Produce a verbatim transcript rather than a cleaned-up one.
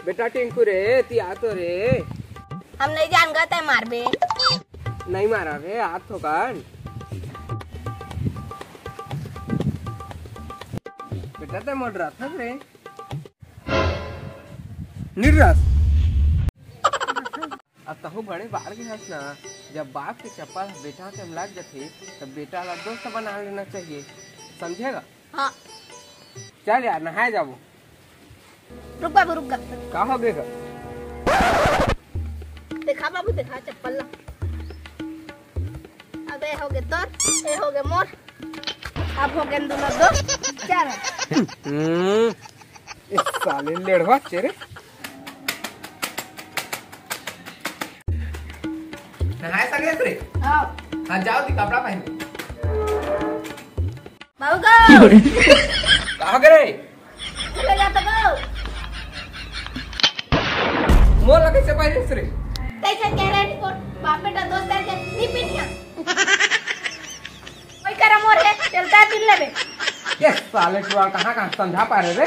बेटा टिंकू रे, ती आ तो रे। हम नहीं जान गा, तै मारबे। नहीं मारा रे, आ तो कान। बेटा तै मोर रथ रे। निर्रस। अब तहु बड़े बाढ़ गे हस ना, जब बाप के चप्पल ह बेटा के म लग जथे, तब बेटा ला दोस्त बना लेना चाहिए, समझे गा? हाँ। चल यार, नहाए जाबो। रुक बाबू, रुक गा। का हो गे गा? देखा बाबू, देखा चप्पल ला। अब ए हो गे तोर, ए हो गे मोर। अब हो गे दोनों दोस्त। चल। हम्म। ए साले लेड़वा चेरे। नहाए सकेस रे? हाँ। हाँ, जाओ ती कपड़ा पहन। बाबू गो। कहाँ करे? चले जाता गो। मोर ला कैसे पहने रे? कैसे कह रहे हैं, बाप बेटा दोस्त करके नहीं पीनिया। कोई करा मोर है, चलता है पीन लेबे। ये साले टुरा कहाँ कहाँ समझा पा रहे रे?